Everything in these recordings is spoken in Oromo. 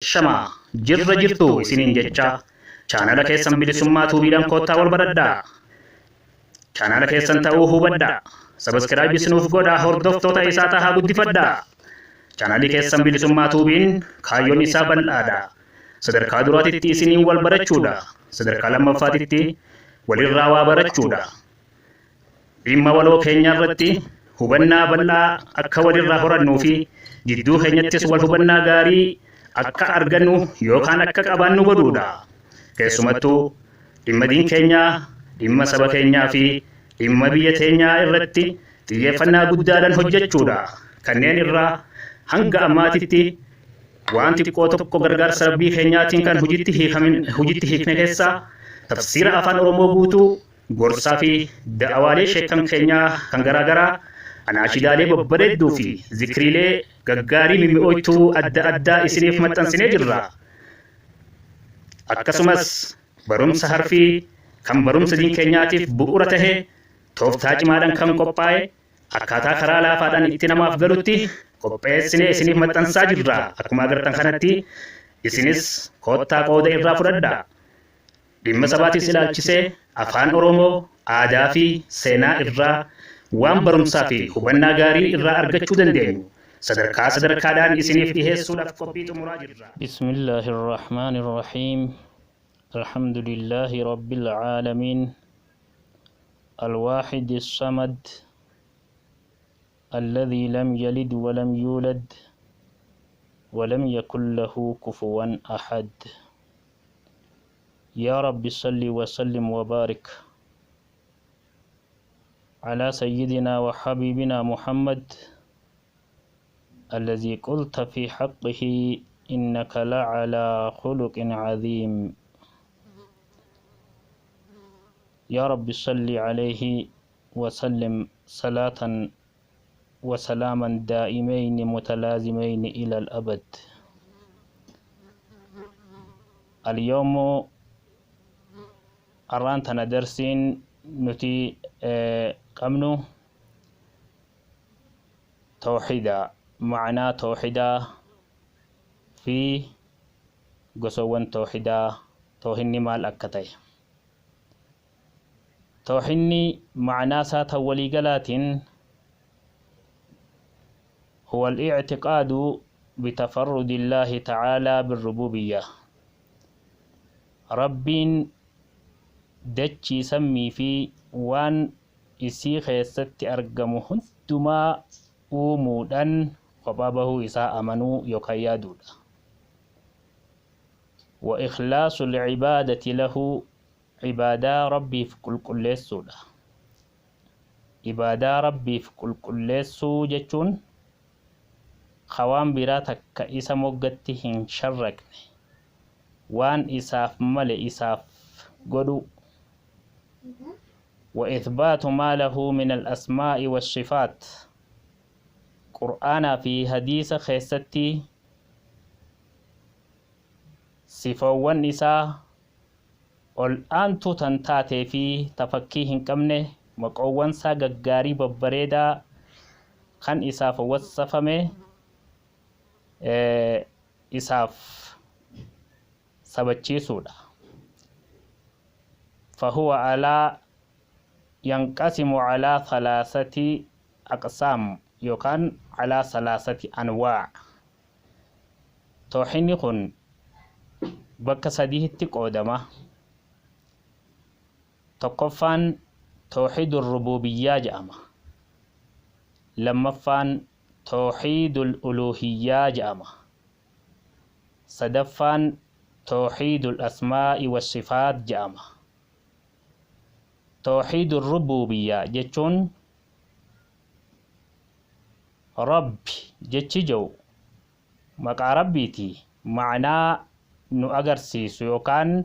Ashamaa! Jirra jirtuu isiniin jechaa chaanala keessan Bilisummaa Tuubiidhaan koottaa wal baradhaa. Chaanala keessan ta'uu hubadhaa. Sabaskiraayibis nuuf godhaa hordoftoota isaa tahaa guddifadhaa. Chaanalli keessan Bilisummaa Tuubiin kaayyoon isaa bal'aadha. Sadarkaa duraatitti isiniin wal barachuudha. Sadarkaa lammaffaatitti walirraa waa barachuudha. Dhimma waloo keenyaa irratti hubannaa bal'aa akka walirraa horannuu fi jidduu keenyattis wal hubannaa gaarii akka argannu yookaan akka qabaannu godhuudha. Keessumattuu dhimma diin keenyaa, dhimma saba keenyaa fi dhimma biyya teenyaa irratti xiyyeeffannaa guddaadhaan hojjechuudha. Kanneen irraa hanga ammaatitti waan xiqqoo tokko gargaarsa Rabbii keenyaatiin kan hujitti hiikne keessaa tafsiira Afaan Oromoo guutuu, Gorsaa fi da'awaalee sheekkan keenyaa kan garaa garaa, anaashidaalee babbareedduu fi zikriilee gaggaarii mimmi'ooytuu adda addaa isiniif maxxansinee jirra. Akkasumas barumsa harfii kan barumsa diin keenyaatiif bu'ura tahe tooftaa cimaadhaan kan qophaa'e akkaataa karaa laafaadhaan itti namaaf galutti qopheessinee isiniif maxxansaa jirra. Akkuma agartan kanatti isinis koottaa qooda irraa fudhadhaa. Dhimma sabaatis ilaalchisee Afaan Oromoo, aadaa fi seenaa irraa waan barumsaa fi hubannaa gaarii irraa argachuu dandeenyu sadarkaa sadarkaadhaan isiniif dhiheessuudhaaf qophii xumuraa jirra. Bismillaahi Arrahmaani Arrahiim Alhamdulillaahi Rabbil Aalamiin Alwaahidi Assamad Alladhii lam yalid walam yuulad walam yakun lahu kufuwan ahad. Yaa Rabbi salli wa sallim wa baarik alaa sayyidinaa wa habiibinaa Muhammad alladhii qulta fi haqqihi innaka la'alaa khuluqin cadhiim. Yaa Rabbi salli alayhi wa sallim salaatan wa salaaman daa'imayni mutalaazimayni ilal abad. Alyawmu arraan tana darsiin nuti qabnu tawxiida, ma'naa tawxiidaa fi gosawwan tawxiidaa, tawxiidni maal akka ta'e. Tawxiidni ma'naa isaa tan waliigalaatiin huwa al-i'tiqaadu bitafarrudi Illaahi ta'aalaa birrububiyyah. Rabbiin dachii sammii fi waan isii keessatti argamu hundumaa uumuudhan kophaa bahuu isaa amanuu yookaan yaaduudha. Wa ikhlaasul ibaadati lahu, ibaadaa Rabbiif qulqulleessuudha. Ibaadaa Rabbiif qulqulleessuu jechuun ka waan biraa takka isa moggatti hin sharrakne, waan isaaf male isaaf godhuu. Wa ithbaatu maa lahu min al-asmaa'i was-sifaat, Qur'aanaa fi hadiisa keessatti sifoowwan isaa ol aantuu tan taatee fi ta fakkii hin qabne, maqoowwansaa gaggaarii babbareedaa kan isaaf wassafame isaaf sabachiisuudha. Fahuwa alaa yanqasimu alaa thalaasati aqsaam yookaan alaa thalaasati anwaa'. Tawhiidni kun bakka sadihitti qoodama. Tokkoffaan tawhiidul rubuubiyyaa jedhama. Lammaffaan tawhiidul uluuhiyyaa jedhama. Sadaffaan tawhiidul asmaa'i wassifaat jedhama. Tawhiidul rubuubiyyaa jechuun Rabbi jechi je'u maqaa Rabbiiti, ma'naa nu agarsiisu yookaan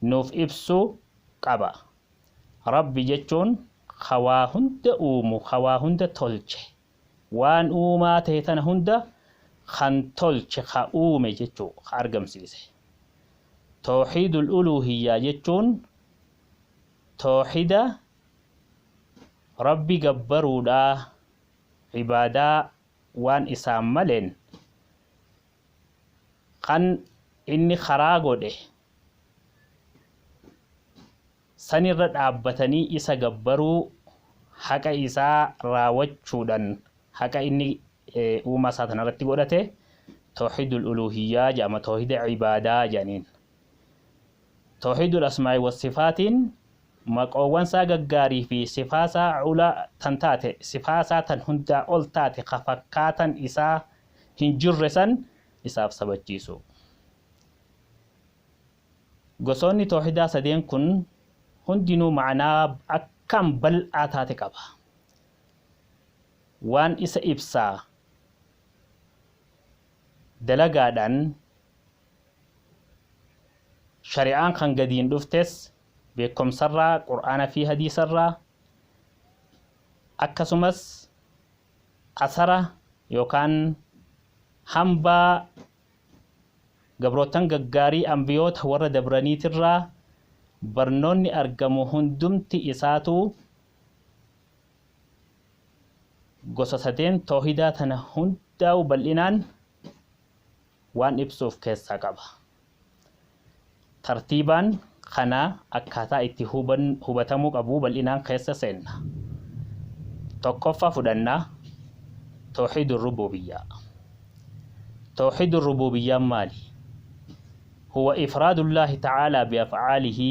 nuuf ibsu qaba. Rabbi jechuun ka waa hunda uumu, ka waa hunda tolche. Waan uumaa tahe tana hunda kan tolche, ka uume jechuu, ka argamsiise. Tawhiidul uluuhiyyaa jechuun tawhiida Rabbi gabbaruudha, ibaadaa waan isaan maleen Kan inni karaa godhe sanirra dhaabbatanii isa gabbaruu, haqa isaa raawwachuudhaan haqa inni uumaa isaa tanarratti godhate tawxiidul uluhiyyaa jedhama, tawxiida cibaadaa jedhaniin. Tawxiidul asmaa'i wasifaatiin maqoowwan isaa gaggaarii fi sifaa isaa culaa tan taate, sifaa isaa tan hundaa ol taate, ka fakkaatan isaa hin jirre san isaaf sabachiisu. Gosoonni tawxiidaa sadeen kun hundinuu ma'anaa akkaan bal'aa taate qaba. Waan isa ibsaa dalagaadhaan shari'aan kan gadiin dhuftes beekumsarraa, Qur'aana fi hadiisarraa, akkasumas asara yookaan hambaa gabrootan gaggaarii ambiyoota warra dabraniitirraa barnoonni argamu hundumti isaatu gosa sadeen tawhidaa tana hundaa'u bal'inaan waan ibsuuf keessaa qaba. Tartiibaan kana akkaataa itti hubatamuu qabu bal'inaan keessa seenna. Tokkoffaa fudhannaa, tawxiidu rububiyyaa. Tawxiidu rububiyyaan maali? Huwa ifraadullaahi ta'aalaa biaf'aalihi,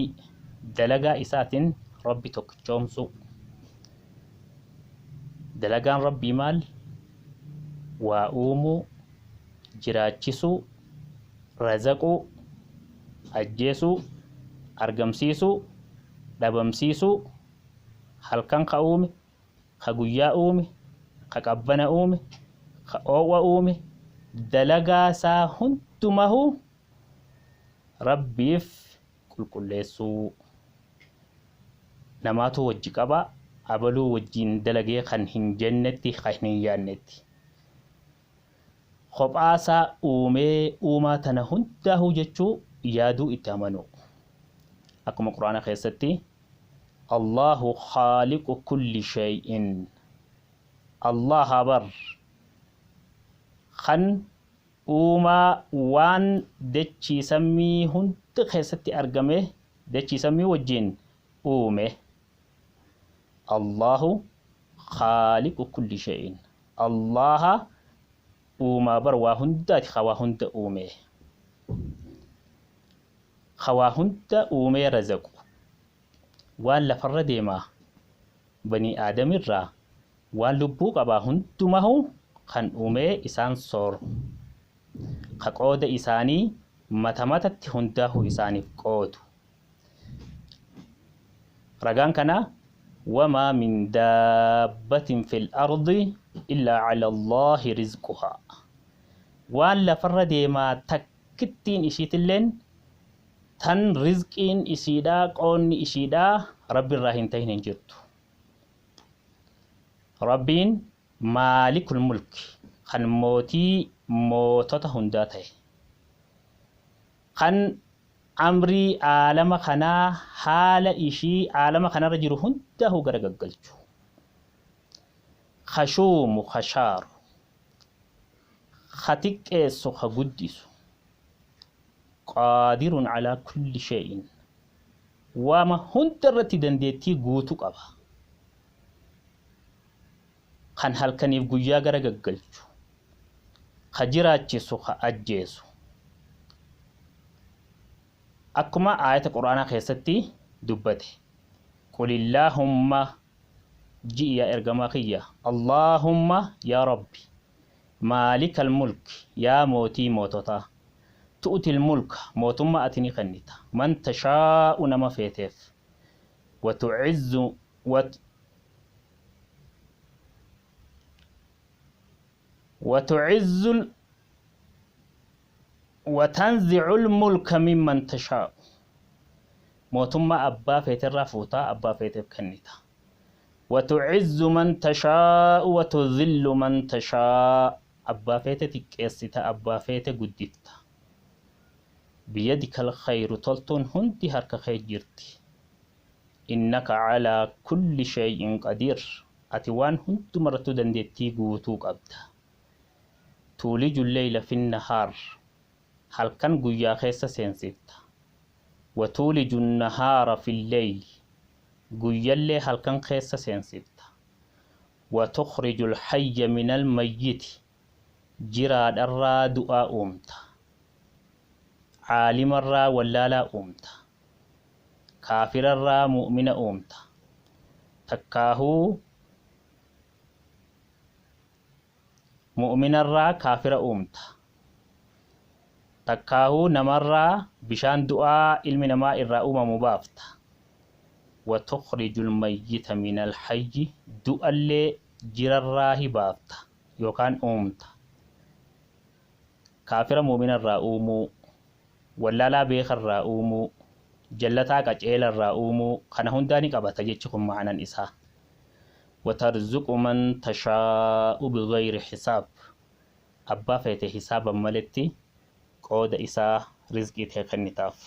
dalagaa isaatiin Rabbi tokkichoomsuu. Dalagaan Rabbii maal? Waa uumuu, jiraachisuu, razaquu, ajjeesuu, argamsiisuu, dhabamsiisuu, halkan ka uume, ka guyyaa uume, ka qabbana uume, ka oowwa uume, dalagaa isaa hundumahu Rabbiif qulqulleessuu. Namaatu wajji qaba, abaluu wajjiin dalagee kan hin jennetti, kan hin yaannetti. Kophaasaa uumee uumaa tana hundaahuu jechuu yaaduu, itti amanuu. Akkuma Quraana keessatti Allahu khaaliqu kulli shay'in, Allaha bar kan uumaa waan dachii sammii hunda keessatti argame, dachii sammii wajjin uume. Allahu khaaliqu kulli shay'in, Allaha uumaa bar waa hundaati, ka waa hunda uume, ka waa hunda uumee razaqu, waan lafarra deemaa banii aadamirraa waan lubbuu qabaa hundumahu kan uumee isaan sooru, ka qooda isaanii mata matatti hundaahu isaaniif qoodu. Ragaan kana wamaa min daabbatin fil ardi illaa cala Allaahi rizquhaa, waan lafarra deemaa takkittiin ishiitilleen tan rizqiin ishiidhaa, qoonni ishiidhaa Rabbi irraa hin tahin hin jirtu. Rabbiin maalikul mulki, kan mootii mootota hundaa ta'e, kan amrii aalama kanaa, haala ishii aalama kanarra jiru hundaahuu gara gaggalchu, ka shuumu, ka shaaru, ka xiqqeessu, ka guddisu, qaadirun alaa kulli shay'in, waama hunda irratti dandeettii guutu qaba, kan halkaniif guyyaa gara gaggalchu, ka jiraachisu, ka ajjeesu. Akkuma aayata Qur'aanaa keessatti dubbate, qul illaahumma, ji'i yaa ergamaa kiyya, Allaahumma, yaa Rabbi, maalikal mulki, yaa mootii moototaa, tu'til mulka, mootummaa ati ni kennita, man tashaa'u, nama feeteef, watu'izzu wat وتعز وتنزع الملك ممن تشاء، mootummaa abbaa feeterraa fuutaa abbaa feeteef kennita, وتعز من تشاء وتذل من تشاء، abbaa feete xiqqeessita, abbaa feete guddifta, بيدك الخير، toltuun hundi harka kee jirti, إنك على كل شيء قدير، ati waan hundumarrattuu dandeettii guutuu qabda, تولج الليل في النهار. Halkan guyyaa keessa seensifta. Watuuliju nahaara filleyli, guyyallee halkan keessa seensifta. Watukhriju alhayya min almayyiti, jiraadharraa du'aa uumta. Caalimarraa wallaalaa uumta. Kaafirarraa mu'mina uumta. Takkaahuu mu'minarraa kaafira uumta. Takkaahuu namarraa bishaan du'aa ilmi namaa irraa uumamu baafta. Watukhriju almayyita min alhayyi, du'allee jirarraa hibaafta yookaan uumta. Kaafira mu'minarraa uumuu, wallaalaa beekarraa uumuu, jallataa qaceelarraa uumuu, kana hundaa ni qabata jechi kun ma'anan isaa. Watarzuqu man tashaa'u bighayri hisaab, abbaa feete hisaaban maletti qooda isaa rizqii ta'e kennitaaf.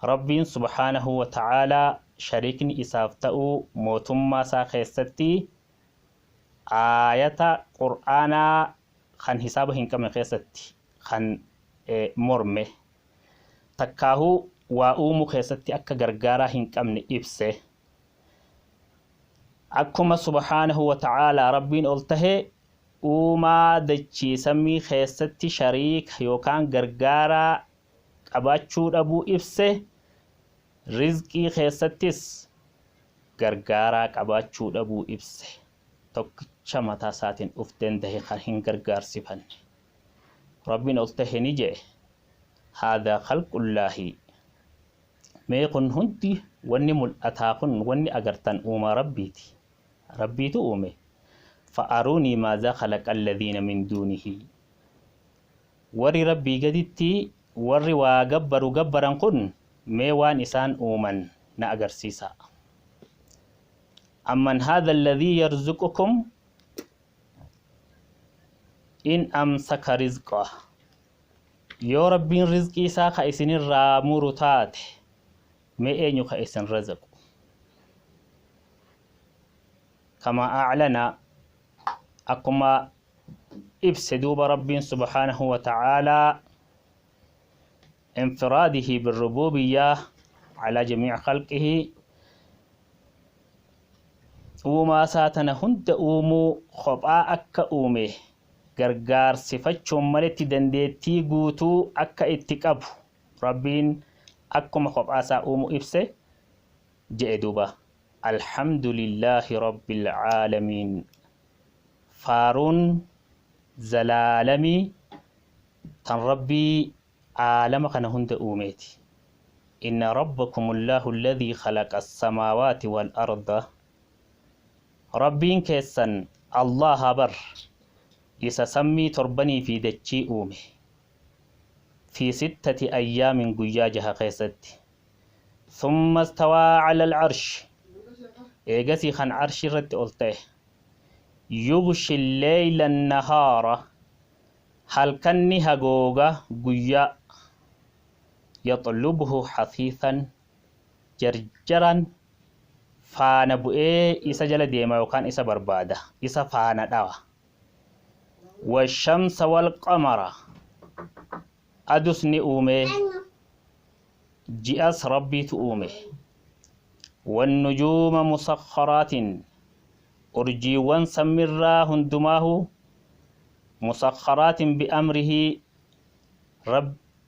Rabbiin subhaanahu wa ta'aalaa shariikni isaaf ta'uu mootummaa isaa keessatti aayata qur'aanaa kan hisaaba hin qabne keessatti kan morme, takkaahuu waa uumuu keessatti akka gargaaraa hin qabne ibse. Akkuma subhaanahu wa ta'aalaa Rabbiin ol tahe uumaa dachii samii keessatti shariika yookaan gargaaraa qabaachuu dhabuu ibse, rizqii keessattis gargaaraa qabaachuu dhabuu ibse. Tokkicha mataa isaatiin uf dandahe kan hin gargaarsifanne. Rabbiin ol tahe ni je'e, haadhaa khalqullaahi, mee kun hundi wanni mul'ataa kun wanni agartan uumaa Rabbiiti. Rabbiitu uume. Fa'aruunii maazaa khalaqa alladhiina min duunihi, warri Rabbii gaditti warri waa gabbaru gabbaran kun mee waan isaan uuman na agarsiisa. Amman haadha alladhii yarzuqukum in amsaka rizqah, yoo Rabbiin rizqii isaa ka isinirraa muru taate mee eenyu ka isin razaqu? Kama a'lana, akkuma ibse duuba Rabbiin subhaanahu wa ta'aalaa infiraadihi birrububiyyaa calaa jamiici khalqihi, uumaa isaa tana hunda uumuu kophaa akka uume gargaarsifachuun maletti dandeettii guutuu akka itti qabu Rabbiin akkuma kophaa isaa uumu ibse je'e duuba, alhamdulillaahi rabbil aalamiin, faaruun zalaalamii tan Rabbii aalama kana hunda uumeeti. Inna rabbakumullahu alladhii khalaqa as-samaawaati wal arda, Rabbiin keessan Allaha bar isa sammii torbanii fi dachii uume, fi sittati ayyaamin, guyyaa jaha keessatti. Thumma istawaa ala al-arshi, eegasii kan arshi irratti ol ta'e. Yughshi lleyla annahaara, halkan ni hagooga guyyaa. Yaxlubuhu hasiisan, jarjaran faana bu'ee isa jala deema yookaan isa barbaada, isa faana dhawa. Washamsa walqamara, adus ni uume, ji'as Rabbiitu uume. Wannujuuma musakharaatin, urjiiwwan sammirraa hundumaahu musakharaatin bi'amrihi,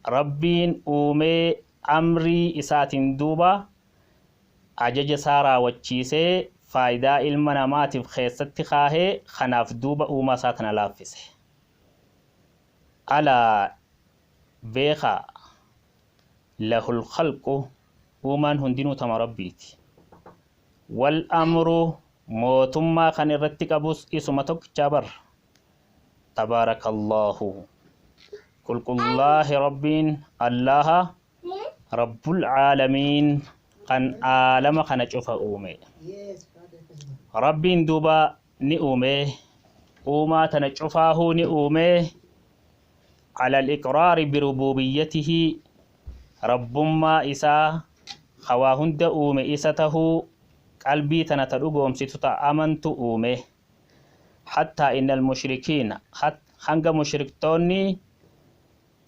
Rabbiin uumee amrii isaatiin duuba ajaja isaa raawwachiisee faayidaa ilma namaatiif keessatti kaahee, kanaaf duuba uumaa isaa tana laaffise. Alaa, beekaa, lahul khalqu, uumaan hundinuu tama Rabbiiti. Wal amru, mootummaa kan irratti qabus isuma tokkichaa bar. Tabaarakallaahu, qulqullaahi Rabbiin Allaha rabbul aalamiin kan aalama kana cufa uume. Rabbiin duuba ni uume, uumaa tana cufaahuu ni uume. Ala al-iqraari birubuubiyyatihi, rabbummaa isaa hawaa hunda uume isa tahuu qalbii tana ta dhugoomsitu ta amantu uume. Hattaa inna almushrikiina, hanga mushriktoonni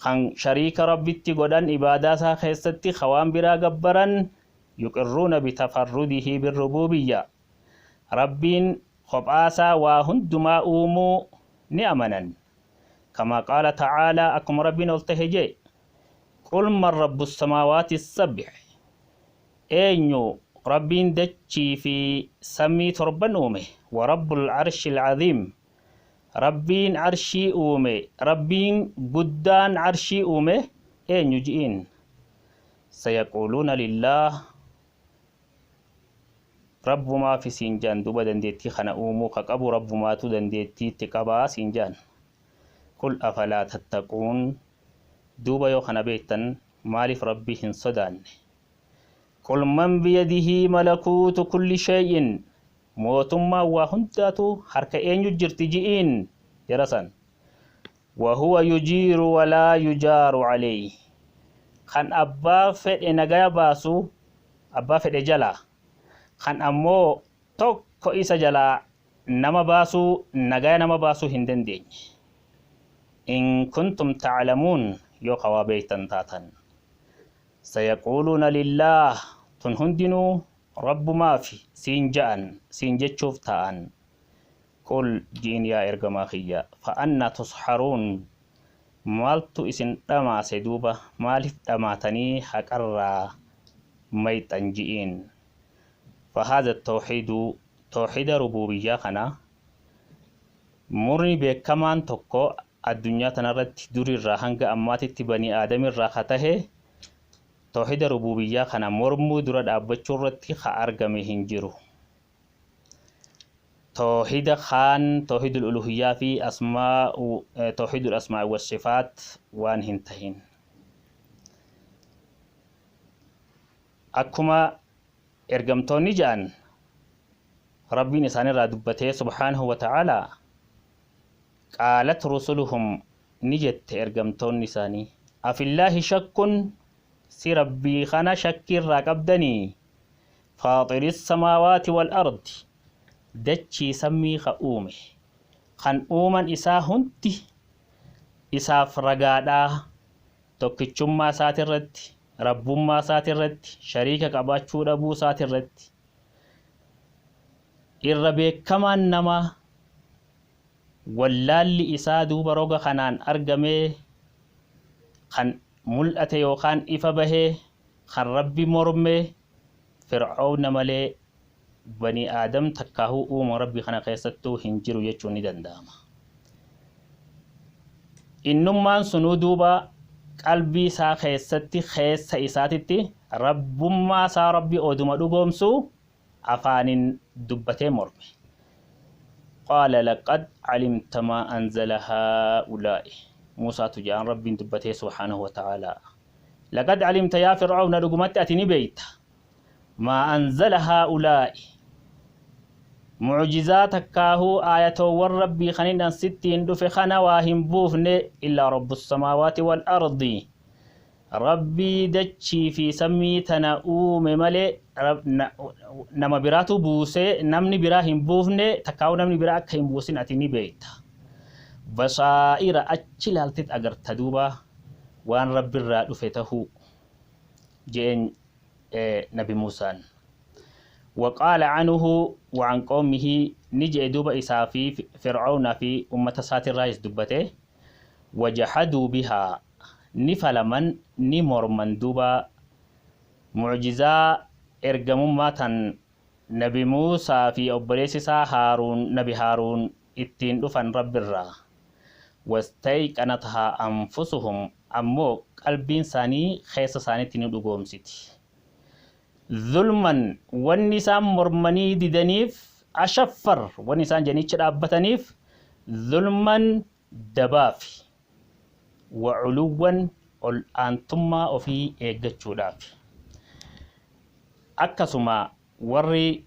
Kan shariika Rabbitti godhan ibaadaa isaa keessatti, ka waan biraa gabbaran, yuqirruuna bitafarrudihi birrubuubiyya, Rabbiin kophaasaa waa hundumaa uumuu ni amanan. Kamaa qaala ta'aalaa, akkuma Rabbiin ol tahe jee: Qul man rabbu samaawaati sab'i, eenyu Rabbiin dachii fi samii torban uume, wa rabbul arshi alcaziim, Rabbiin arshii uume, Rabbiin guddaan arshii uume eenyu ji'iin. Sayaquuluuna lillaah, Rabbumaa fi siin jaan. Duuba dandeettii kana uumuu ka qabu Rabbumaatu dandeettiitti qabaa siin jaan. Qul afalaa tattaquun, duuba yoo kana beektan maaliif Rabbii hin sodaanne? Qul man biyadihi malakuutu kulli shay'in, mootummaan waa hundaatu harka eenyu jirti ji'iin jara san. Wahuwa yujiiru walaa yujaaru alayhi, kan abbaa fedhe nagaya baasu abbaa fedhe jalaa, kan ammoo tokko isa jalaa nama baasuu, nagaya nama baasuu hin dandeenye. In kuntum taclamuun, yoo kawaa beektan taatan. Sayaquuluuna lillaah, tun hundinuu Rabbumaafi siin ja'an, siin jechuuf ta'an. Qul ji'in yaa ergamaa kiyya: fa annaa tusharuun, maaltu isin dhamaase duuba? Maaliif dhamaatanii haqarraa mayxan ji'iin. فهذا التوحيد، tawxiida rubuubiyyaa kana murni beekamaan tokko addunyaa tanarratti durirraa hanga ammaatitti banii aadamirraa ka tahe tawxiida rubuubiyyaa kana mormuu dura dhaabbachuu irratti ka argame hin jiru. Tawxiida kaan, tawxiidul uluhiyyaa fi asmaa, tawxiidul asmaa wasifaat waan hin tahin. Akkuma ergamtoonni ja'an, Rabbiin isaanirraa dubbatee subhaanahu wa ta'aalaa: qaalat rusuluhum, ni jette ergamtoonni isaanii: afillaahi shakkun, si Rabbii kana shakkiirraa qabdanii? Faaxiri samaawaati wal ardi, dachii sammii ka uume, kan uuman isaa hundi isaaf ragaadhaa tokkichummaa isaatirratti, rabbummaa isaatirratti, shariika qabaachuu dhabuu isaatirratti. Irra beekamaan nama wallaalli isaa duuba roga kanaan argamee kan mul'ate yookaan ifa bahee kan Rabbi morme Fir'aawna malee bani Aadam takkaahuu uuma Rabbi kana keessattuu hin jiru jechuun ni danda'ama. Innummaan sunuu duuba qalbii isaa keessatti, keessa isaatitti rabbummaa isaa Rabbi oduma dhugoomsuu afaanin dubbatee morme. Qaala laqad calimta maa anzala haa'ulaa'i, Muusaatu jedhan, Rabbiin dubbatee subhaanahu wa ta'aalaa: laqad calimta yaa Fir'aawna, dhugumatti ati ni beeyta, maa anzala haa'ulaa'i, mucjizaa takkaahuu aayatoowwan Rabbii kanin an sittiin dhufe kana waa hin buufne illaa rabbu samaawaati wal ardi, Rabbii dachii fi samii tana uume malee nama biraatu buusee, namni biraa hin buufne, takkaahuu namni biraa akka hin buusin ati ni beekta. Basaa'ira achi ilaaltet agarta duuba waan Rabbirraa dhufe tahuu jeen nabi Muusaan. وقال عنه وعن قومه, ni je'e duuba isaa fi Fir'aawna fi ummata isaatirraayis dubbate: وجحدوا بها, ni falaman, ni morman duuba mucjizaa ergamummaa tan nabi Muusaa fi obboleessi isaa Haaruun, nabi Haaruun ittiin dhufan Rabbirraa. واستيقنتها أنفسهم, ammoo qalbiin isaanii keessa isaaniitti ni dhugoomsiti. ظلما, wanni isaan mormanii didaniif, ashaffar wanni isaan janicha dhaabbataniif, ظلما dabaafi, وعلوا ol aantummaa ofii eeggachuudhaaf. Akkasuma warri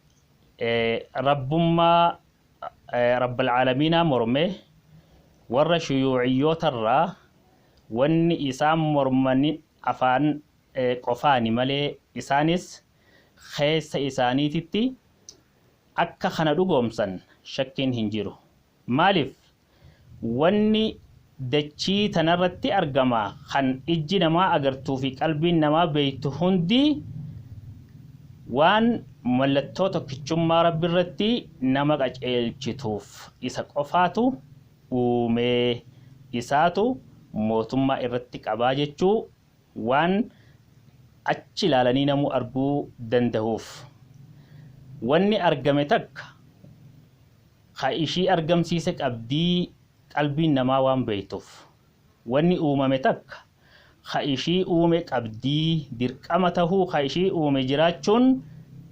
rabbummaa rabbal caalamiinaa morme, warra shuyuuciyyootarraa, wanni isaan mormani afaan qofaani malee isaanis keessa isaaniititti akka kana dhugoomsan shakkiin hin jiru. Maaliif wanni Dachii tanarratti argama kan ijji namaa agartuu fi qalbiin namaa beeytu hundi waan mallattoo tokkichummaa Rabbi irratti nama qaceelchituuf isa qofaatu uumee isaatu mootummaa irratti qabaa jechuu waan achi ilaalanii namuu arguu dandahuuf. Wanni argame takka ka ishii argamsiise qabdii qalbiin namaa waan beeytuuf. Wanni uumame takka ka ishii uume qabdii dirqama tahuu ka ishii uume jiraachuun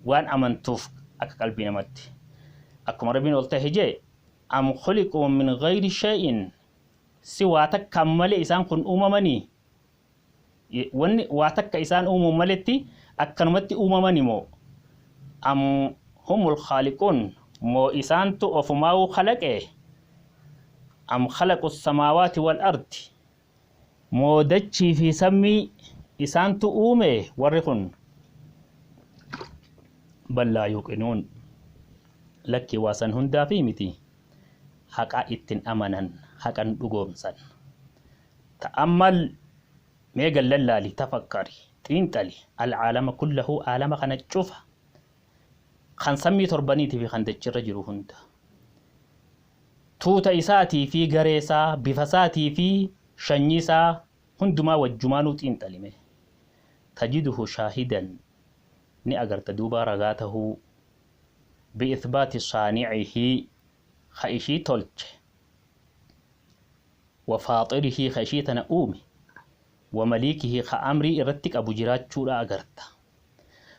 waan amantuuf akka qalbii namatti. Akkuma Rabbiin ol tahe jee, am khuliquu min ghayri shay'in, si waa takkaan malee isaan kun uumamanii? Wanni waa takka isaan uumuun maletti akkanumatti uumamani moo? Am humul khaaliquun, moo isaantu ofumaa'uu khalaqe? Am khalaqu samaawaati wal ardi, moo dachii fi sammii isaantu uume warri kun? Bal laa yuuqinuun, lakki waa san hundaafi miti, haqa ittin amanan, haqan dhugoomsan. Ta'ammal, mee gallallaali, tafakkari, xiinxali, alcaalama kullahu, aalama kana cufa kan sammii torbaniitii fi kan dachirra jiru hunda, tuuta isaatii fi garee isaa, bifa isaatii fi shanyii isaa hundumaa wajjumaanuu xiinxalime. Tajiduhu shaahidan, ni agarta duuba ragaa tahuu, bi'ithbaati saanicihi, ka ishii tolche, wa faaxirihi, ka ishii tana uume, wa maliikihi, ka amrii irratti qabu jiraachuudha agarta.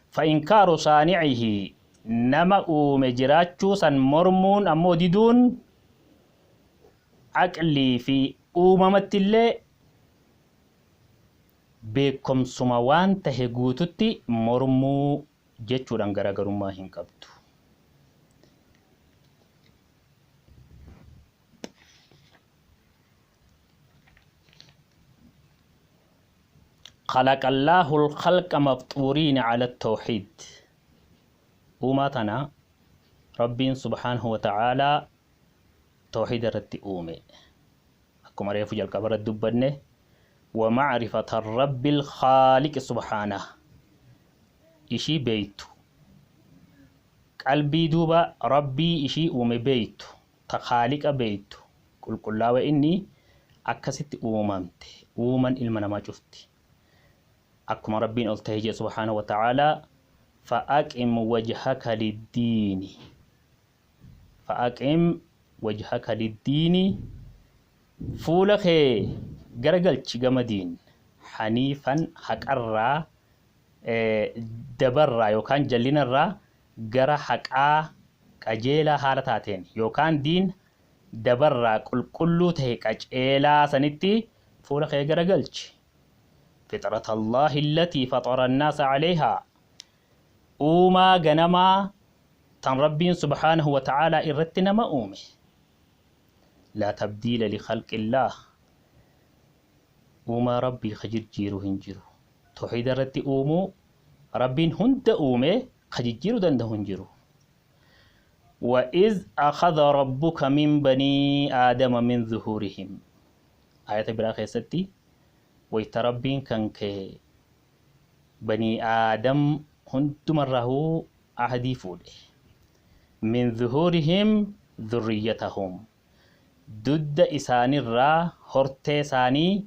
Fa inkaaru saanicihi, nama uume jiraachuu san mormuun ammoo diduun aqlii fi uumamatti illee beekomsuma waan tahe guututti mormuu jechuudhaan garaagarummaa hin qabdu. خلق الله الخلق مفطورين على التوحيد. Uumaa tana Rabbiin subhaanahu wa ta'aalaa tawxiida irratti uume. Akkuma reefu jalqaba irratti dubbanne, ومعرفة الرب الخالق سبحانه, ishii beeytu, qalbii duuba Rabbii ishii uume beeytu, ta khaaliqa beeytu, qulqullaawa inni, akkasitti uumamte uuman ilma namaa cufti. Akkuma Rabbiin ol ta'e jee subhaanahu wa ta'aalaa, فأقم وجهك للدين، فأقم وجهك للدين, fuula kee garagalchi gama diin, حنيفا, haqarraa dabarraa yookaan jallinarraa gara haqaa qajeelaa haala taateen, yookaan diin dabarraa qulqulluu ta'e qajeelaa sanitti fuula kee garagalchi. فطرة الله التي فطر الناس عليها, uumaa ganamaa tan Rabbiin subhaanahu wa ta'aalaa irratti nama uume. لا تبديل لخلق الله, uumaa Rabbii ka jijjiiru hin jiru. Tawxiida irratti uumuu Rabbiin hunda uume ka jijjiiruu danda'u hin jiru. وإذ أخذ ربك من بني آدم من ظهورهم, آية biraa keessatti wayta Rabbiin kan kee banii Aadam hundumarraahuu ahdii fuudhe, من ظهورهم ذريتهم, dudda isaanirraa hortee isaanii,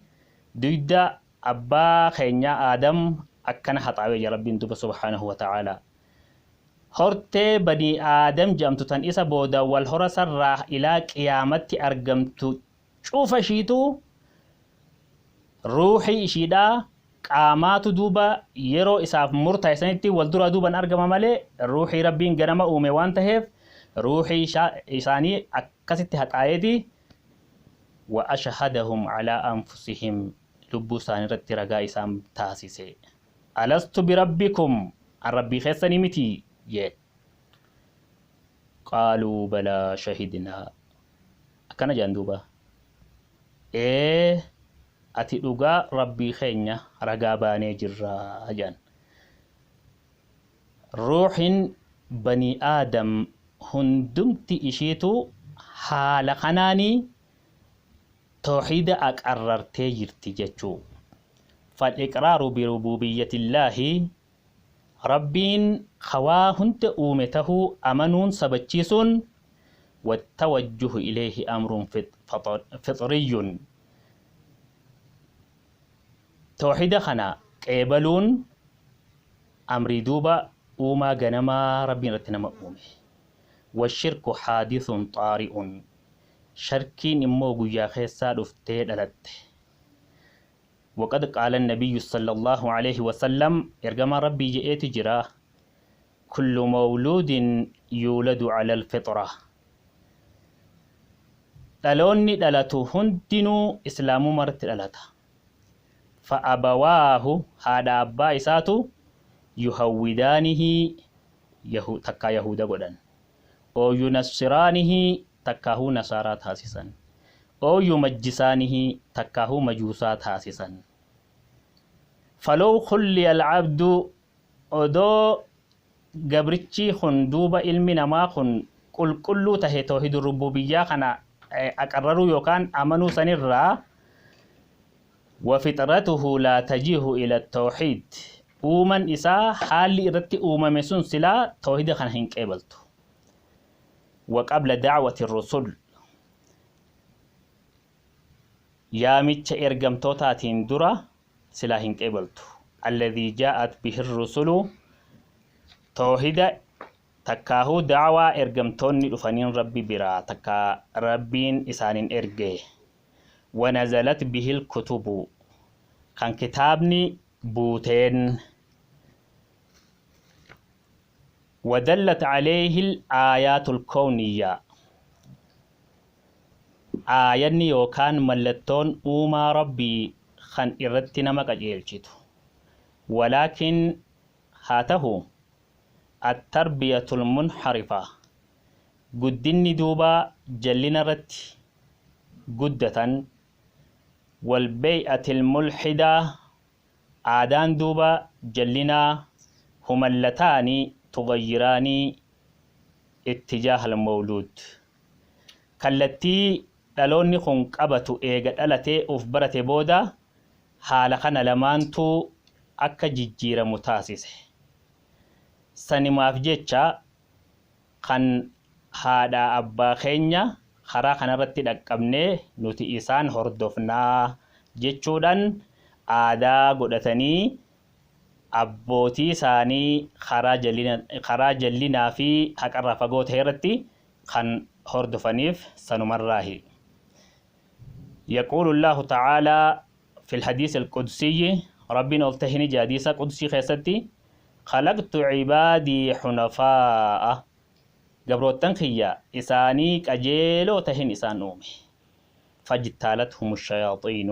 dugda abbaa keenyaa Aadam akkana haxaawee jira Rabbiin duba subhaanahu wa ta'aalaa. Hortee banii Aadam jedhamtu tan isa booda wal hora sarraa ilaa qiyaamatti argamtu cufa ishiitu ruuxii ishiidhaa qaamaatu duuba yeroo isaaf murtaa'e sanitti wal duraa duuban argama malee, ruuxii Rabbiin ganama uume waan taheef ruuxii isaanii akkasitti haxaayeeti. وأشهدهم على أنفسهم, lubbuu isaanii irratti ragaa isaan taasise. ألست بربكم, an Rabbii keessanii miti jee. قالوا بلى شهدنا, akkana jedhan duuba, ee ati dhugaa Rabbii keenya, ragaa baanee jirraa jedhan. Ruuxin banii Aadam hundumti ishiitu haala kanaanii. Tawxiida aqarrartee jirti jechuu. Fal-iqraaru birubuubiyyatillaahi, Rabbiin hawaa hunda uume tahuu amanuun sabachiisuun, wattawajjuhu ilayhi amrun fixriyyun, tawxiida kana qeebaluun amrii duuba uumaa ganamaa Rabbiin irratti nama uume. Washirku haadithun xaari'un, sharkiin immoo guyyaa keessaa dhuftee dhalatte. وقد قال النبي صلى الله عليه وسلم، إرجما ربي جئت جرا: كل مولود يولد على الفطرة، dhaloonni dhalatu hundinuu islaamummaa dhalata. فأبواه، haadha abbaa isaatu، يهودانه، takkaa yahuda godhan، أو ينصرانه، takkaahuu nasaaraa taasisan، أو يمجسانه، takkaahuu majuusaa taasisan. فلو خلي العبد، odoo gabrichi kun duuba ilmi namaa kun qulqulluu tahe tawhiid rububiyyaa kana aqarraruu yookaan amanuu sanirraa، وفطرته لا تجيه إلى التوحيد، uuman isaa haalli irratti uumame sun silaa tawhiida kana hin qeebaltu. وقبل دعوة الرسل، yaamicha ergamtootaatiin dura silaa hin qeebaltu. الذي جاءت به الرسل، tawhiida takkaahuu dacwaa ergamtoonni dhufaniin Rabbi biraa takkaa Rabbiin isaanin erge. ونزلت به الكتب، kan kitaabni buuteen. ودلت عليه الآيات الكونية، aayanni yookaan mallattoon uumaa Rabbii kan irratti nama qajeelchitu. ولكن، haa tahu، التربية المنحرفة، guddinni duuba jallina irratti guddatan، والبيئة الملحدة، aadaan duuba jallinaa، هما اللتان تغيران اتجاه المولود، kallattii dhaloonni kun qabatu eega dhalatee uf barate booda haala kana lamaantu akka jijjiiramu taasise. Sanimaaf jecha kan haadha abbaa keenya karaa kanarratti dhaqqabnee nuti isaan hordofnaa jechuudhaan aadaa godhatanii abbootii isaanii karaa jallinaa fi haqarraa fagoo ta'e irratti kan hordofaniif sanumarraahi. يقول الله تعالى في الحديث القدسي، ربنا oltahini hadiisa qudusii keessatti: خلقت عبادي حنفاء، gabroottan kiyya isaanii qajeeloo tahin isaan uume. فاجتالتهم الشياطين،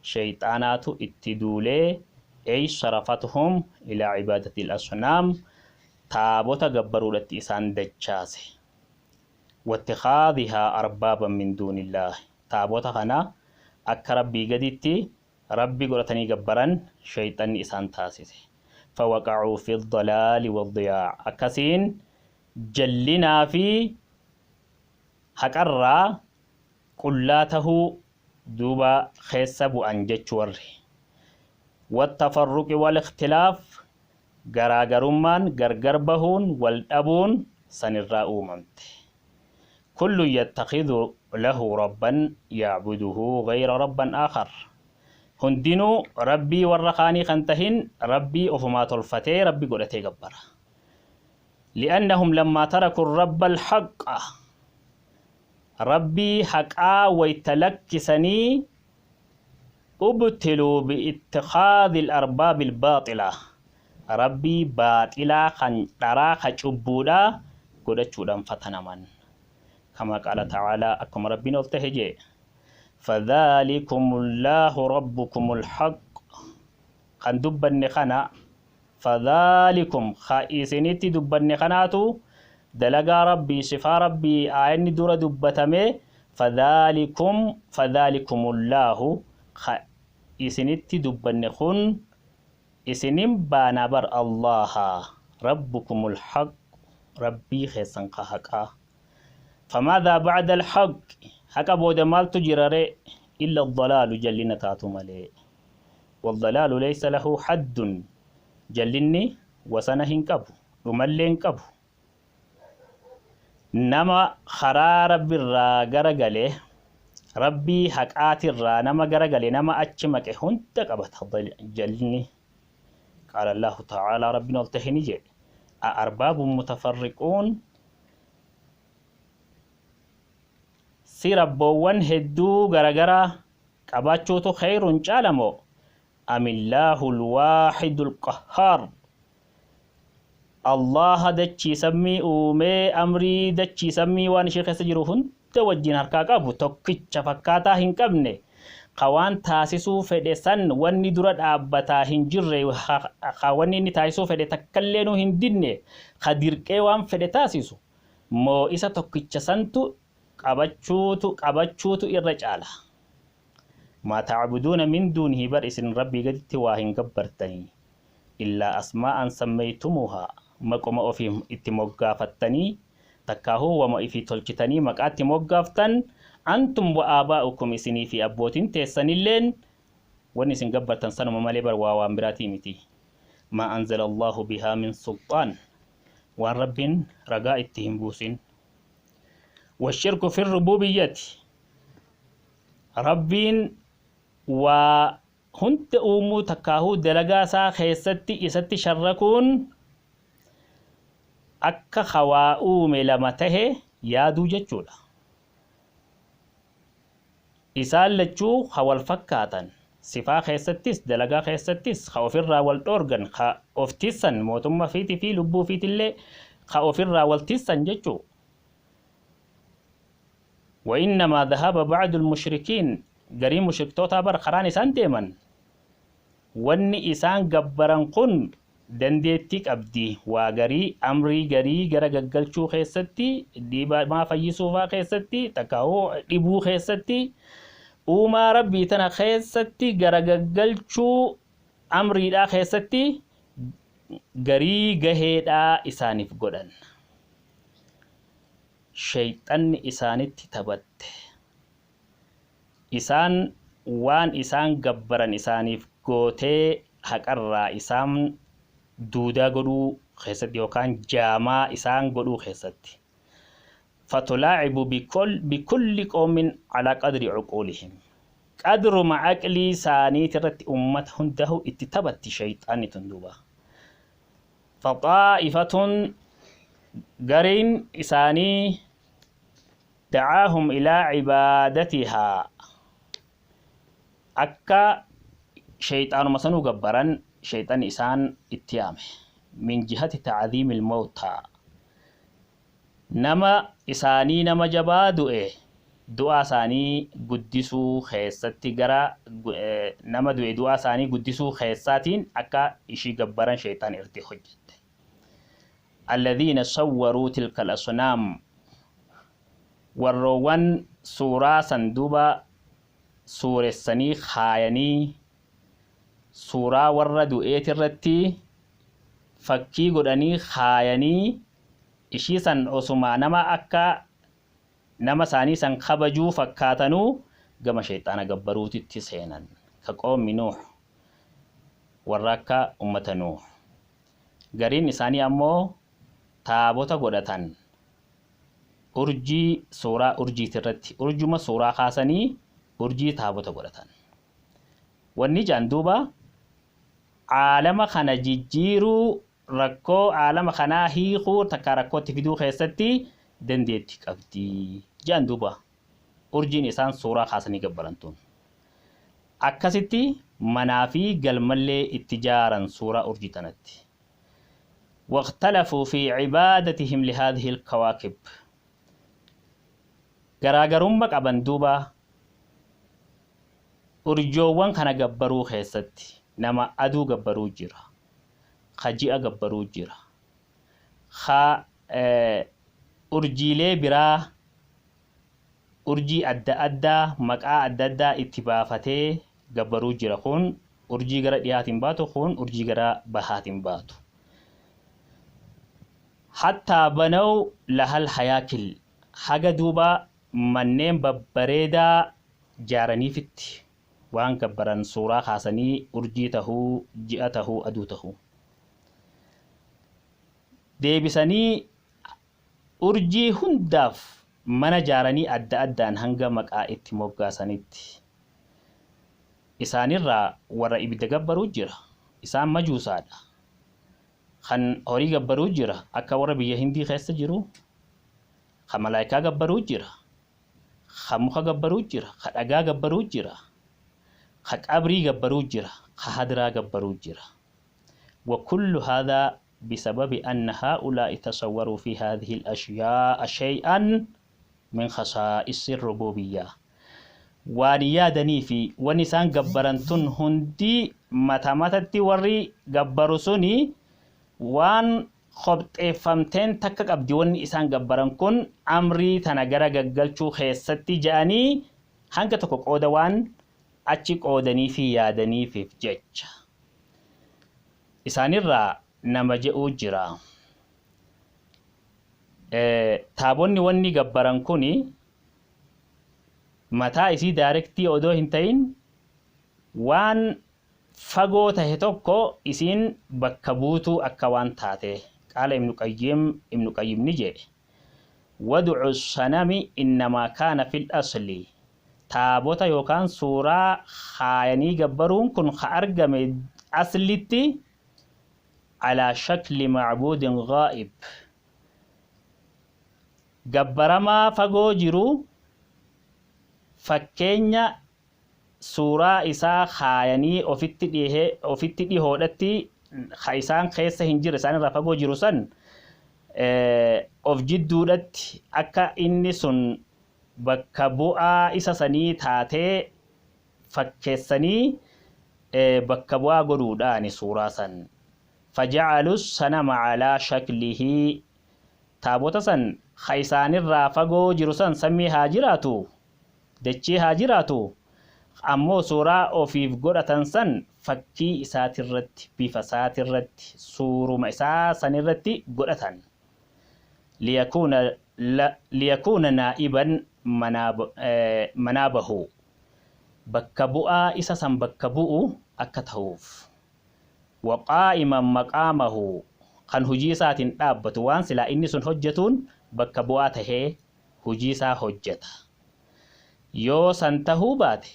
shayxaanaatu itti duulee، أي صرفتهم إلى عبادة الأصنام، taabota gabbaruudhatti isaan dachaase. واتخاذها أربابا من دون الله، taabota kana akka Rabbii gaditti Rabbi godhatanii gabbaran shayxanni isaan taasise. فوقعوا في الضلال والضياع، akkasiin jallinaa fi haqarraa qullaa tahuu duuba keessa bu'an jechu warri. والتفرق والاختلاف، garaagarummaan, gargar bahuun, wal dhabuun sanirraa uumamte. كل يتخذ له ربا يعبده غير ربا آخر، hundinuu Rabbii warra kaanii kan tahin Rabbii ofumaa tolfatee Rabbi godhatee gabbara. لأنهم لما تركوا الرب الحق، Rabbii haqaa wayta lakkisanii، ابتلوا باتخاذ الأرباب الباطلة، Rabbii baaxilaa kan dharaa ka cubbuudhaa godhachuudhaan fatanaman. كما قال تعالى، akkuma Rabbiin ol tahe jee: فذلكم الله ربكم الحق، kan dubbanne kana. فذلكم، ka isinitti dubbanne kanaatu dalagaa Rabbii, sifaa Rabbii, aayanni dura dubbatame. فذلكم، فذلكم الله، ka isinitti dubbanne kun isinin baana bar Allaha ربكم الحق، Rabbii keessan ka haqaa. فماذا بعد الحق؟ Haqa booda maaltu jira ree? Illa addalaalu, jallina taatu malee. Waldalaalu laysa lahu haddun, jallinni wasana hin qabu, dhumallee hin qabu. Nama karaa Rabbiirraa garagale, Rabbii haqaatirraa nama garagale, nama achi maqe hunda qabata jallinni. Qaala Allaahu ta'aalaa, Rabbiin ol tahe ni jedhe: a arbaabun mutafarriquun, si rabboowwan hedduu garagaraa qabaachuutu khayrun caalamoo, amillaahu alwaaxidu alqahhaar, Allaha dachii sammii uumee, amrii dachii sammii waan ishee keessa jiru hunda wajjin harkaa qabu, tokkicha fakkaataa hin qabne, ka waan taasisuu fedhe san wanni dura dhaabbataa hin jirre, ka wanni inni taasisuu fedhe takkallee hin dinne, ka dirqee waan fedhe taasisu moo, isa tokkicha santu qabachuutu irra caala? Maa tacbuduuna min duunihi, bar isin Rabbii gaditti waa hin gabbartanii, illaa asmaa'an sammeeytumuuhaa, maquma ofii itti moggaafattanii, takkaahuu wama ifii tolchitanii maqaatti moggaaftan, antum wa aabaa'ukum, isinii fi abbootiin teessanilleen, wanni isin gabbartan sanuma malee bar waa waan biraatii miti. Maa anzala Allaahu bihaa min sulxaan, waan Rabbiin ragaa itti hin buusin. Washirku fi rububiyyati, Rabbiin waa hunda uumuu takkaahuu dalagaa isaa keessatti isatti sharrakuun akka hawaa uume lama tahe yaaduu jechuudha. Isaan lachuu ka wal fakkaatan sifaa keessattis, dalagaa keessattis, ka ofirraa wal dhoorgan, ka of tissan, mootummaa fiitii fi lubbuu fiitillee ka ofirraa wal tissan jechuu. وإنما ذهب بعض المشركين، garii mushriktoota bar karaan isaan deeman, wanni isaan gabbaran kun dandeettii qabdi, waa garii amrii garii gara gaggalchuu keessatti, dhibamaa fayyisuufaa keessatti, takkaa'uu dhibuu keessatti, uumaa Rabbii tana keessatti gara gaggalchuu amriidhaa keessatti garii gaheedhaa isaaniif godhan. Shayxanni isaanitti taphatte. Isaan waan isaan gabbaran isaaniif gootee haqarraa isaan duudaa godhuu keessatti yookaan jaamaa isaan godhuu keessatti. Fatulaacibu bikulli qoomin calaa qadri cuquulihim, qadruma aqlii isaaniit irratti ummata hundahu itti taphatti shayxaanni tun duuba. Faxaa'ifatun, gariin isaanii, dacaahum ilaa cibaadatihaa, akka shayxaanuma sanuu gabbaran shayxan isaan itti yaame, min jihati tacdiimi ilmawtaa, nama isaanii nama jabaa du'e du'aa isaanii guddisuu keessatti, gara nama du'e du'aa isaanii guddisuu keessaatiin akka ishii gabbaran shayxaan irratti hojjette. Alladhiina sawwaruu tilka al-asnaam, warroowwan suuraa san duuba suuressanii kaayanii, suuraa warra du'eet irratti fakkii godhanii kaayanii, ishii san osuma nama akka nama isaanii san kabajuu fakkaatanuu gama shayxaana gabbaruutitti seenan. Ka qoomi Nuuh, warra akka ummata Nuuh. Gariin isaanii ammoo taabota godhatan, urjii, suuraa urjiiti irratti, urjuma suuraa kaasanii urjii taabota godhatan. Wanni jaan duuba caalama kana jijjiiruu, rakkoo caalama kanaa hiikuu takka rakkootti fiduu keessatti dandeetti qabdi jaan duuba urjiin isaan suuraa kaasanii gabbaran tun. Akkasitti manaa fi galmallee itti jaaran suuraa urjii tanatti. واختلفوا في عبادتهم لهذه الكواكب، garaagarummaa qaban duuba urjoowwan kana gabbaruu keessatti. Nama aduu gabbaruu jira, ka ji'a gabbaruu jira, ka urjiilee biraa, urjii adda addaa maqaa adda addaa itti baafatee gabbaruu jira. Kun urjii gara dhiyaatiin baatu, kun urjii gara bahaatiin baatu. Hattaa banaw lahal hayaakil, haga duuba manneen babbareedaa jaaraniifitti waan gabbaran suuraa kaasanii urjii tahuu, ji'a tahuu, aduu tahuu. Deebisanii urjii hundaaf mana jaaranii adda addaan hanga maqaa itti moggaasanitti. Isaanirraa warra ibidda gabbaruu jira. Isaan majuusaadha. Kan horii gabbaruu jira akka warra biyya Hindii keessa jiru. Kan malaayikaa gabbaruu jira. Kan muka gabbaruu jira. Kan dhagaa gabbaruu jira. Kan qabrii gabbaruu jira. Kan hadiraa gabbaruu jira. وكل هذا بسبب أن هؤلاء تصوروا في هذه الأشياء شيئا من خصائص الربوبية. Waan yaadanii fi wanni isaan gabbaran tun hundi mata matatti warri gabbaru suni waan qopheeffamteen takka qabdi wanni isaan gabbaran kun amrii tana gara gaggalchuu keessatti ja'anii hanga tokko qooda waan achi qoodanii fi yaadaniifiif jecha. Isaanirraa nama je'uu jira. Taabonni wanni gabbaran kuni mataa isii directly odoo hin ta'in waan fagoo tahe tokko isiin bakka buutuu akka waan taate. قال ابن القيم, Ibnu Qayyim ni jedhe: وضع الصنم إنما كان في الأصل, taabota yookaan suuraa kaayanii gabbaruun kun ka argame aslitti على شكل معبود غائب, gabbaramaa fagoo jiru fakkeenya suuraa isaa kaayanii ofitti dhihee ofitti dhihoodhatti ka isaan keessa hin jirre, isaan irraa fagoo jiru san of jidduudhatti akka inni sun bakka bu'aa isa sanii taatee fakkeessanii bakka bu'aa godhuudhaani suuraa san. فجعلوا الصنم على شكله, taabota san ka isaanirraa fagoo jiru san samii haa jiraatu, dachee haa jiraatu, ammoo suuraa ofiif godhatan san fakkii isaatirratti, bifa isaatirratti, suuruma isaa sanirratti godhatan. ليكون نائبا منابه, bakka bu'aa isa san bakka bu'u akka ta'uuf. وقائما مقامه, kan hujii isaatiin dhaabbatu, waan silaa inni sun hojjetuun bakka bu'aa tahee hujii isaa hojjeta. Yoo san tahuu baate,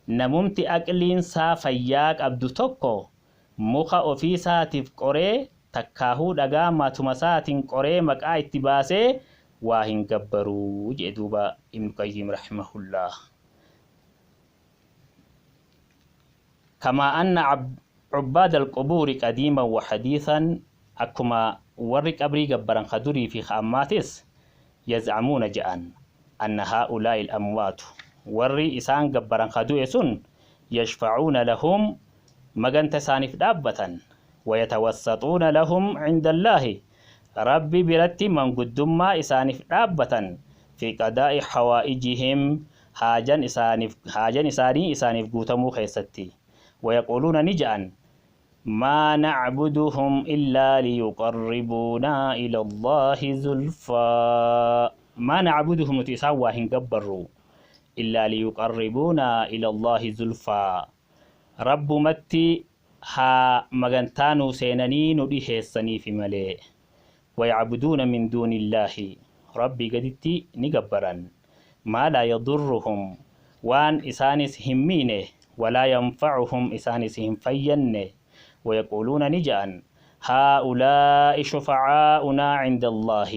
namumti aqliinsaa fayyaa qabdu tokko muka ofii isaatiif qoree takkaahuu dhagaa matuma isaatiin qoree maqaa itti baasee waa hin gabbaruu jedhe duuba Ibnu Qayyim رحمه الله. كما أن عباد القبور قديما وحديثا, akkuma warri qabrii gabbaran ka durii fi ka ammaatis, يزعمون ja'an أن هؤلاء الأموات, warri isaan gabbaran ka du'e sun, يشفعون لهم, maganta isaaniif dhaabbatan, ويتوسطون لهم عند الله, Rabbi biratti manguddummaa isaaniif dhaabbatan, في قضاء حوائجهم, haajan isaaniif haajan isaanii isaaniif guutamuu keessatti. ويقولون, ni ja'an: ما نعبدهم إلا ليقربونا إلى الله زلفى. ما نعبدهم, nuti isaan waa hin gabbarru, إلا ليقربونا إلى الله زلفى, Rabbumatti haa magantaa nuu seenanii nu dhiheessaniifi malee. ويعبدون من دون الله, Rabbii gaditti ni gabbaran, ما لا يضرهم, waan isaanis hin miine, ولا ينفعهم, isaanis hin fayyanne. ويقولون, ni ja'an: هؤلاء شفعاؤنا عند الله,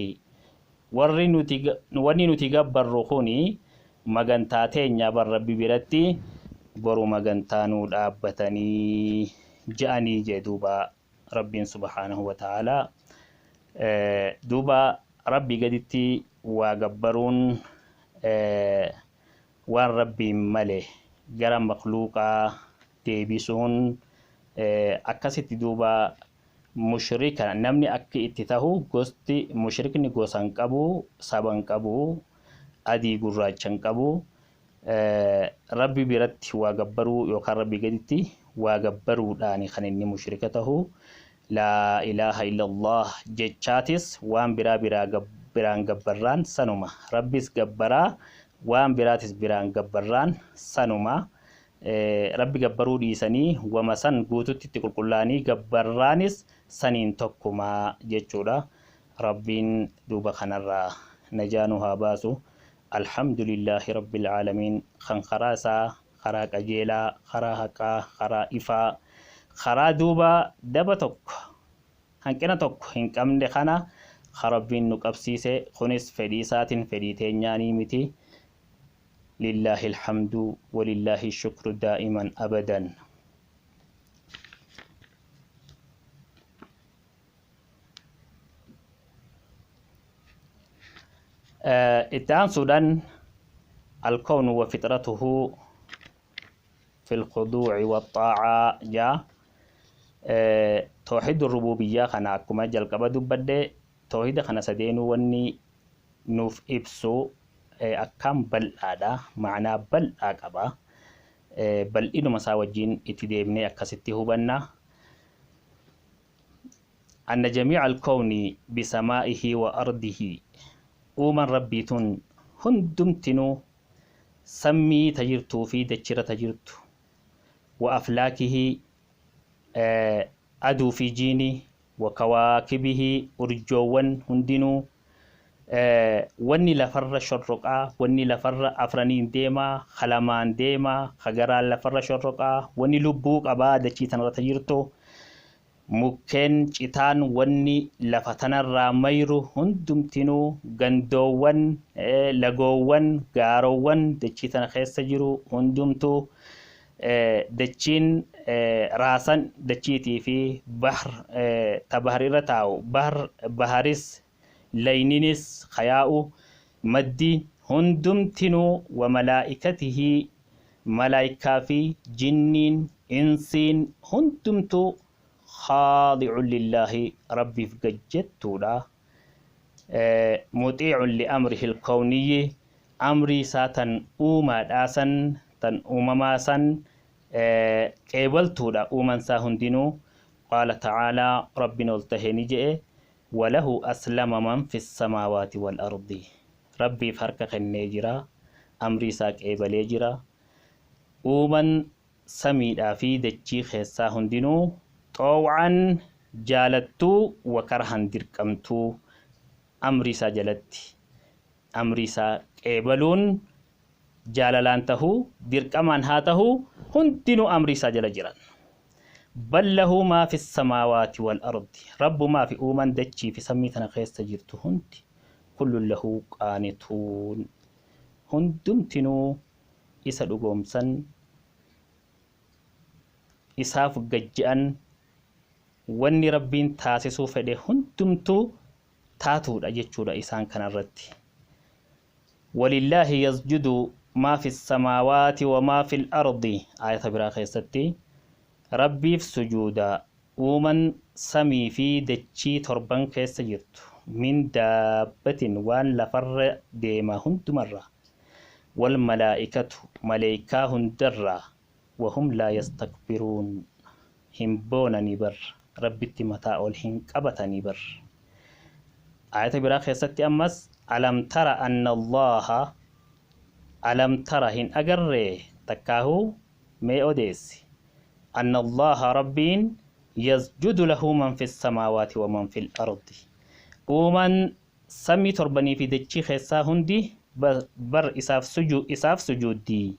warri nuti wanni nuti gabbarru kuni magantaa teenya bar Rabbi biratti boru magantaa nuu dhaabbatanii ja'anii jee duuba Rabbiin سبحانه وتعالى. Duuba Rabbii gaditti waa gabbaruun waan Rabbiin male gara makluuqaa deebisuun akkasitti duuba mushrika namni akki itti tahu. Gosti mushrikni gosa hin qabu, saba hin qabu, adii gurraacha hin qabu. Rabbi biratti waa gabbaruu yookaan Rabbii gaditti waa gabbaruudhaan kan inni mushrika tahu. لا إله إلا الله jechaatis waan biraa biraa biraan gabbarraan sanuma Rabbis gabbaraa. Waan biraatis biraan gabbarraan sanuma. Rabbi gabbaruu dhiisanii wama san guututti itti qulqullaa'anii gabbarraanis saniin tokkuma jechuudha. Rabbiin duuba kanarraa najaa nu haa baasu. Alhamdulillaahi rabbil aalamiin kan karaa isaa karaa qajeelaa, karaa haqaa, karaa ifaa, karaa duuba daba tokko hanqina tokko hin qabne kana ka Rabbiin nu qabsiise kunis fedhii isaatiin fedhii teenyaanii miti. Lillaahi alhamdu walillaahi shukru daa'iman abadan. Itti aansuudhaan alkawnu wa fitratuhu fil khuduuci waxxaacaa jaa. Tawxiidu rububiyyaa kana akkuma jalqaba dubbadhe tawxiida kana sadeenuu wanni nuuf ibsu akkaan bal'aadha, ma'anaa bal'aa qaba. Bal'inuma isaa wajjin itti deemnee akkasitti hubanna. Anna jamiica alkawni bisamaa'ihi wa ardihi, uuman Rabbii tun hundumtinuu sammii ta jirtuu fi dachirra ta jirtu, wa aflaakihi, aduu fi jiini, wa kawaakibihi, urjoowwan hundinuu, wanni lafarra shorroqaa, wanni lafarra afraniin deemaa, ka lamaan deemaa, ka garaan lafarra shorroqaa, wanni lubbuu qabaa dachii tanarra ta jirtu, mukkeen citaan, wanni lafa tanarraa mayru hundumtinuu, gandoowwan, lagoowwan, gaarowwan dachii tana keessa jiru hundumtuu, dachiin raasan dachiitii fi bahr ta bahar irra taa'u, bahr baharis layninis kayaa'u maddi hundumtinuu, wa malaa'ikatihi, malaayikaa fi jinniin insiin hundumtuu khaadi'un lillaahi, Rabbiif gajjettuudha, muxiicun liamrihi alkawniyyi, amrii isaa tan uumaadhaa san tan uumamaa san qeebaltuudha uuman isaa hundinuu. Qaala ta'aalaa, Rabbiin ol tahe ni je'e: walahu aslama man fi samaawaati wal ardi, Rabbiif harka kennee jira, amrii isaa qeebalee jira uuman samiidhaa fi dachii keessaa hundinuu, xoow'an jaalattuu wa karhan dirqamtuu, amrii isaa jalatti amrii isaa qeebaluun jaalalaan tahuu dirqamaan haa tahuu hundinuu amrii isaa jala jiran. Bal lahu maa fi samaawaati wal ardi, Rabbumaa fi uuman dachii fi samii tana keessa jirtu hundi, kullun lahu qaanituun, hundumtinuu isa dhugoomsan, isaaf gajje'an, wanni Rabbiin taasisuu fedhe hundumtuu taatuudha jechuudha isaan kanarratti. Walillaahi yasjudu maa fi samaawaati wa maa fi ardi, ayata biraa keessatti Rabbiif sujuuda uuman samii fi dachii torban keessa jirtu, min daabbatin, waan lafarra deema hundumarraa, wal malaa'ikatu, maleeykaa hundarraa, wahum laa yastakbiruun, hin boonanii bar, Rabbitti mataa ol hin qabatanii bar. Ayata biraa keessatti ammas alam tara anna Allaha, alam tara hin agarree takkaahuu mee odeessi, anna Allaha Rabbiin, yasjudu lahu man fi samaawaati wa man fil ardi, uuman samii torbanii fi dachii keessaa hundi bar isaaf sujuuddii,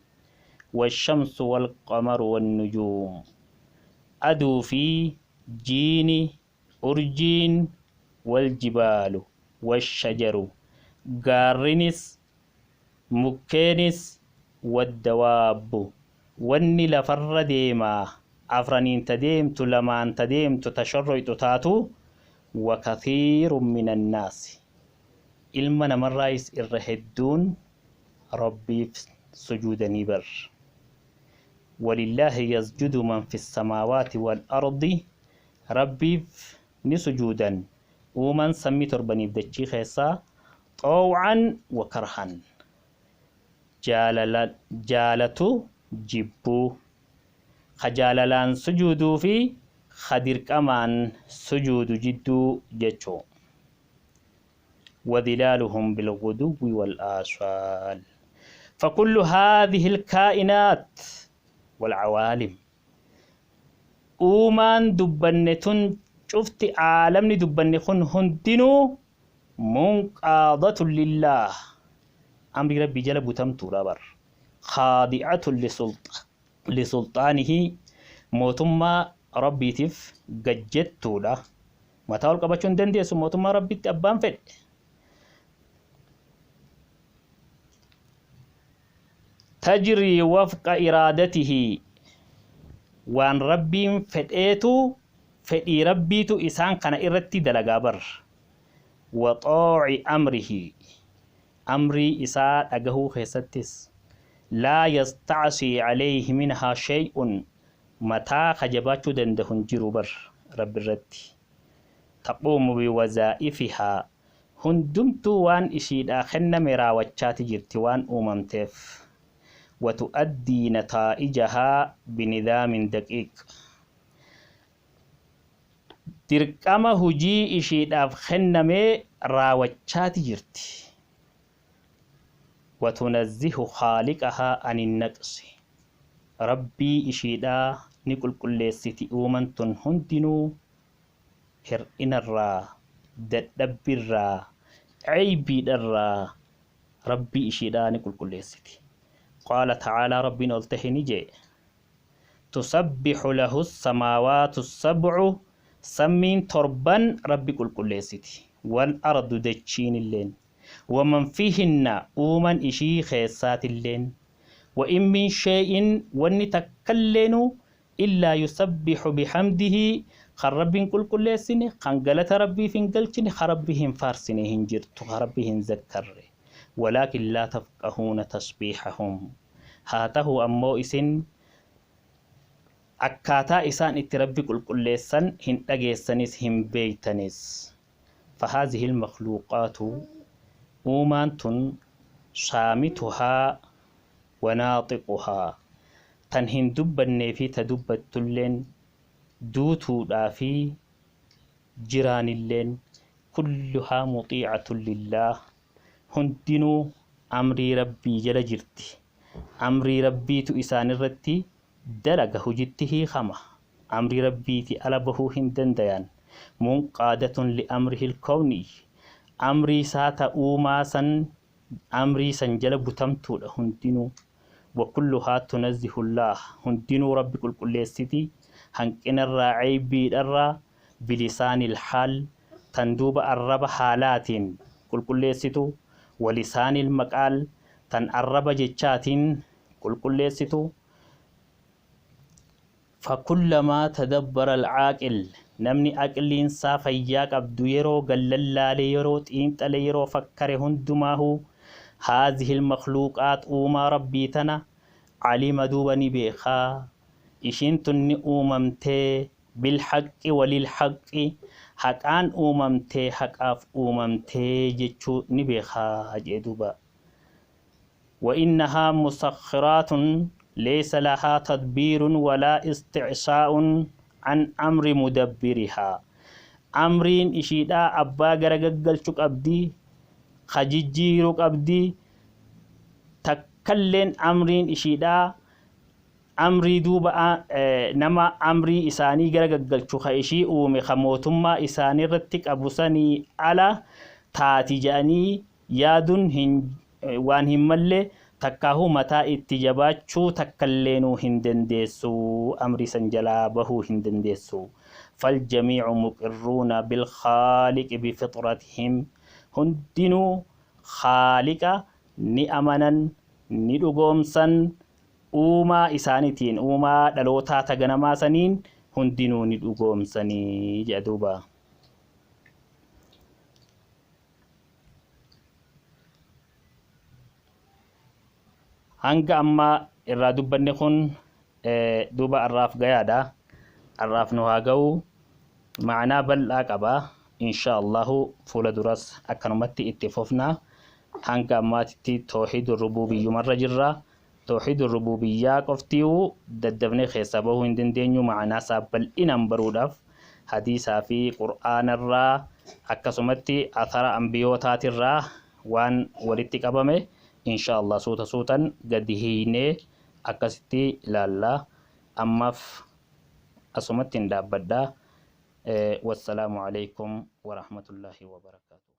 washamsu walqamaru wannujuum, aduu fi jiini urjiin, waljibaalu washajaru, gaarrinis mukkeenis, waddawaabbu, wanni lafarra deemaa afraniin ta deemtu lamaan ta deemtu ta shorroyxu taatu, wa kathiirun min annaasi, ilma namarraayis irra hedduun Rabbiif sujuudanii bar. Walillaahi yasjudu man fi samaawaati wal ardi, Rabbiif ni sujuudan uuman sammii torbaniif dachii keessaa, xoow'an wa karhan, jaalala jaalatu jibbuu, ka jaalalaan sujuuduu fi ka dirqamaan sujuudu jidduu jechuu. Wadilaaluhum bilguduwwi wal aasaal, Fakullu haadhihi lkaa'inaat walcawaalim, uumaan dubbanne tun cufti, aalamni dubbanne kun hundinuu munqaadatun lillaah, amri Rabbii jala butamtuudha bar, khaadi'atun lisulxaanihi, mootummaa Rabbiitiif gajjettuudha. Mataa ol qabachuu hin dandeessu mootummaa Rabbitti abbaan fedhe. Tajrii wafqa iraadatihi, waan Rabbiin fedheetu, fedhii Rabbiitu isaan kana irratti dalagaa bar. Wa xooci amrihi, amrii isaa dhagahuu keessattis, laa yasta'sii alayhi minhaa shay'un, mataa ka jabaachuu dandahu hin jiru bar Rabbi irratti. Taquumu biwazaa'ifihaa, hundumtuu waan ishiidhaa kenname raawachaati jirti waan uumamteef. Wa tu'addii nataa'ijahaa binidaamin daqiiq, dirqama hujii ishiidhaaf kenname raawachaati jirti. Wa tunazzihu khaaliqahaa anin naqsi, Rabbii ishiidhaa ni qulqulleessiti uuman tun hundinuu hir'inarraa, dadhabbirraa, eybiidharraa Rabbii ishiidhaa ni qulqulleessiti. Qaala ta'aalaa, Rabbiin ol tahe ni je'e: Tusabbihu lahu samaawaatu sab'u, sammiin torban Rabbi qulqulleessiti, wal ardu, dachiinilleen, waman fiihinna, uuman ishii keessaatilleen, wa in min shay'in, wanni takkalleenu, illaa yusabbihu bihamdihi, kan Rabbiin qulqulleessine, kan galata Rabbiif hin galchine, kan Rabbi hin faarsine hin jirtu, kan Rabbi hin zakkarre. Walaakin laa tafqahuuna tasbiihahum, haa tahu ammoo isin akkaataa isaan itti Rabbi qulqulleessan hin dhageessanis hin beeytanis. Fahaazihil makhluuqaatu, uumaan tun, saamituhaa wa naaxiquhaa, tan hin dubbannee fi ta dubbattulleen, duutuudhaa fi jiraanilleen, kulluhaa muxiicatun lillaah, hundinuu amrii Rabbii jala jirti, amrii Rabbiitu isaanirratti dalaga, hujitti hiikama, amrii Rabbiiti ala bahuu hin dandayan. Munqaadatun liamrihil kowniy, amrii isaa ta uumaa san, amrii san jala butamtuudha hundinuu. Wa kulluhaa tunazzihullaah, hundinuu Rabbi qulqulleessiti hanqinarraa, eybiidharraa, bilisaanil haal, tan duuba arraba haalaatiin qulqulleessitu, wa lisaanil maqaal, tan arraba jechaatiin qulqulleessitu. Fakullamaa tadabbara alcaaqil, namni aqliin isaa fayyaa qabdu yeroo gallallaale, yeroo xiinxale, yeroo fakkare hundumaahuu, haazihil makhluuqaat, uumaa Rabbii tana, calima, duuba ni beekaa, ishiin tun ni uumamtee, bilhaqqi walilhaqqi, haqaan uumamtee, haqaaf uumamtee jechuu ni beekaa jee duuba. وإنها مسخرات ليس لها تدبير ولا استعصاء عن أمر مدبرها، amriin ishiidhaa abbaa garagaggalchu qabdi, ka jijjiiru qabdi takkalleen. Amriin ishiidhaa amrii duuba nama amrii isaanii garagaggalchu, ka ishii uume, ka mootummaa isaanii irratti qabu sanii ala taati jedhanii yaadun hin waan hin malle. Takkaahuu mataa itti jabaachuu takkalleenuu hin dandeessu, amrii san jalaa bahuu hin dandeessu. Faljamiicu muqirruuna bilkhaaliqi bifixratihim, hundinuu khaaliqa ni amanan, ni dhugoomsan uumaa isaanitiin, uumaa dhalootaa ta ganamaa saniin hundinuu ni dhugoomsanii jedha duuba. Hanga amma irraa dubbanne kun duuba arraaf gayaadha, arraaf nu haa ga'u. Ma'anaa bal'aa qaba. Insha Allahu fuula duras akkanumatti itti fufna. Hanga ammaatitti toohidu rububiyyumarra jirra. Toohidu rububiyyaa qoftiyuu daddafnee keessaa bahuu hin dandeenyu. Ma'anaa isaa bal'inaan baruudhaaf hadiisaa fi qur'aanarraa, akkasumatti athara ambiyootaatirraa waan walitti qabame. Insha Allah suuta suutan gadi hiinee akkasitti ilaalla. Ammaaf asumatti hin dhaabbadha. Wassalaamu alaikum warahmatullaahi wabarakaatuh.